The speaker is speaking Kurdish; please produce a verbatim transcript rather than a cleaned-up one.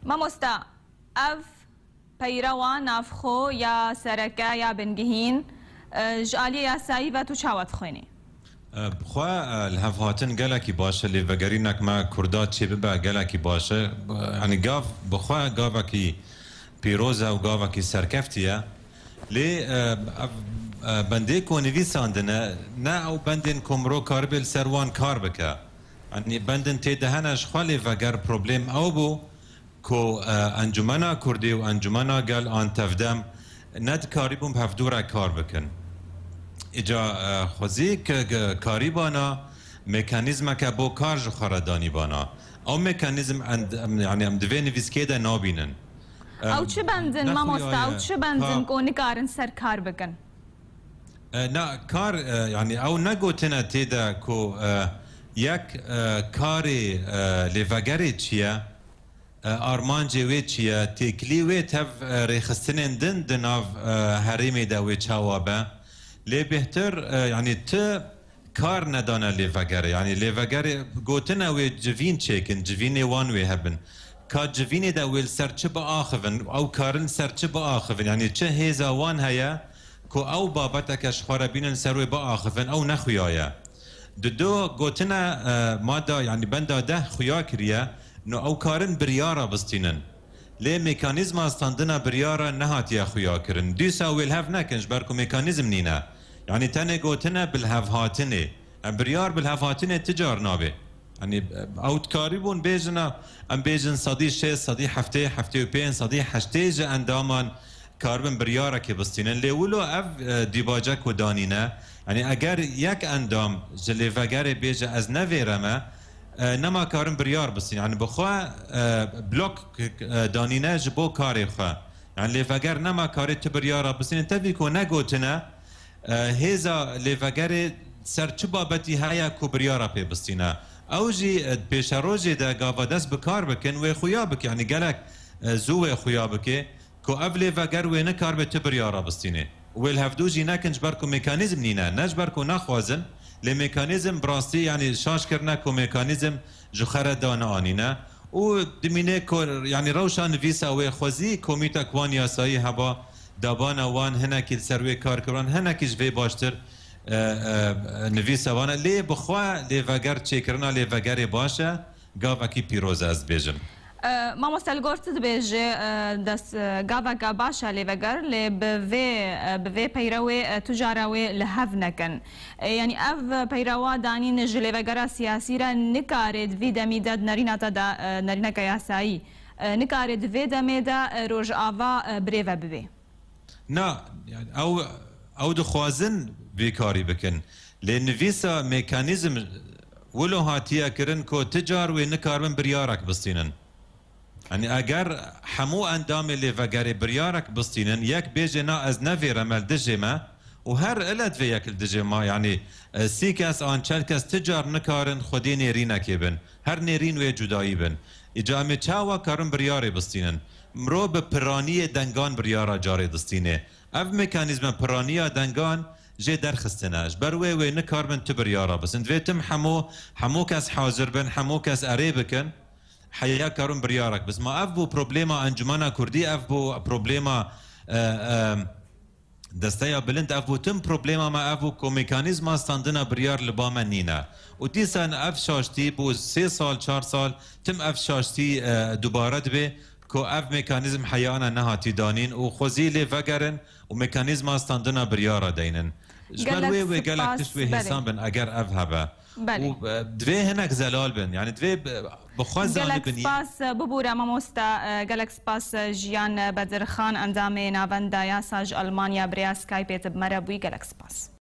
Mamosta, ev peyrewa navxwe ya sereke ya bingehîn, e, ji aliyê yasayî ve tu çawa dixwînî? E, bi xwe, e, li hev hatin gelekî baş e, lêvegerînek me Kurda çêbibe gelekî baş e. E, yanî gav, bi xwe gavekî pîroz e û gavekî serkeftî ye. Lê, e, ev, e, bendê ku nivîsandine, ne ew bendên ku mirov karibê li ser wan kar bike. Yanî bendin tê de hene ji xwe lêveger problem ew bû ku, e, Encûmena Kurdî û Encûmena Gel an tevdem nedikarîbûn bi hevdû re kar bikin. Îca, e, xwezî ke ge-, karîbana mekanîzmeke bo kar ji xwe re danîbana. Ew mekanîzm end-, em, yanî em di vê nivîskê de nabînin. Em, Ew çi bendin, mamosta? Ew nexuyaye çi bendin ka- ku nikarin ser kar bikin? E, na, kar, e, yanî ew negotine tê de ku, e, yek, e, karê, e, lêvegerê çi ye? E, armancê wê çi ye? Têkilî wê tev, e, rêxistinên din di nav, e, herêmê de wê çawa be? Lê bêhtir, e, yanî ti kar nedane lêvegerê. Yanî lêvegerê gotine wê civîn çêkin, civînê wan wê hebin. Ka civînê de wê li ser çi biaxivin, ew karin li ser çi biaxivin? Yanî çi hêza wan heye ku ew babeteke ji xwe re bînin ser wê biaxivin, ew nexuya ye. Di do gotine, e, mada, yanî benda deh xuya kiriye, no ew karin biryara bistînin. Lê mekanîzma standina biryara nehatiye xuya kirin. Dîsa wê li hev nekin, ji ber ku mekanîzm nîne. Yanî tenê gotine bilhevhatinê. Em biryar bilhevhatinê ti car nabe. Yanî, e, ew dikarîbûn bêjin, em bêjin sedî şêst, sedî heftê, heftê û pênc, sedî heştê ji endaman karibin biryarekê bistînin. Lê wilo ev, e, dîbace ku danîne, yanî eger yek endam ji lêvegerê bêje ez nevêreme, e, nema karin biryar bistînin. Yanî bi xwe, e, blok, e, danîne ji bo karê xwe. Yanî lêveger nema karê tu biryara bistînin. Tevî ku negotine, e, hêza lêvegerê ser çi babetî heye ku biryara pê bistîne. Ew jî, e, pêşerojê de gava dest bi kar bikin, wê xuya bike. Yanî gelek, e, zû wê xuya bike. Ku ev lêveger wê nikaribe tu biryara bistînê. Wê li hevdû jî nekin ji ber ku mekanîzm nîne, ne ji ber ku naxwazin, lê mekanîzm bi rastî, yanî şaş kirine ku mekanîzm ji xwe re da neanîne. Û dimîne ku, yanî rewşa nivîsa wê xwezî komîtek wan yasayî heba, dabana wan hinekî li ser wê kar kirin, hinekî ji vê baştir, e, e, nivîsa wan e. Lê bi xwe lêveger, çêkirina lêvegerê baş e. Gavekî pîroz e, ez dibêjim. E, mamoste, li gor tu dibêje, e, dest, e, gaveke baş e lêveger, lê bi vê, e, bi vê peyrewê, e, tu cara wê li hev nekin. E, yanî ev peyrewa danîn ji lêvegera siyasî re nikare di vî demî de di nerîna te de, e, nerîneke yasayî, e, nikare di vê demê de, e, Rojava, e, birêve bibe. Na, yani ew, ew dixwazin vê karî bikin. Lê nivîsa mekanîzm wilo hatiye kirin ku ti car wê nikaribin biryarek bistînin. Yanî eger hemû endamê lêvegerê biryarek bistînin, yek bêje na ez nevêrem el dijê me û her ilet vê yek li dijê me, yanî, e, sî kes an çel kes ti car nikarin xwedî nêrînekê bin. Her nêrîn wê cudayî bin. Îca em ê çawa karin biryarê bistînin? Mirov bi piraniyê dengan biryara carê distînê. Ev mekanîzma piraniya dengan jê derxistine. Ji ber wê wê nikaribin tu biryara bisin. Divê tim hemû, hemû kes hazir bin, hemû kes erê bikin. Heya karin biryarek bisin. Ma ev bû problema Encumena Kurdî, ev bû problema, e, e, Desteya Bilind, ev bû tim problema me, ev bû ku mekanîzma standina biryar li ba me nîne. Û dîsan ev şaştî bû sê sal, çar sal, tim ev şaştî, e, dubare dibe ku ev mekanîzm heyana nehatî danîn û xwezî lê vegerin û mekanîzma standina biryara deynin. Ji ber wê wê gelek tişt wê hêsan bin eger ev hebe. Belê. Û, e, divê hinek zelal bin. Yani divê, e, bi xwe zanibin. Gelek spas, e, bibûre mamosta, e, gelek spas, e, Jiyan, e, Bedirxan, endamê Navenda Yasa ji Almanya, bi rêya Skypeê tu bi me re bûyî. Gelek spas.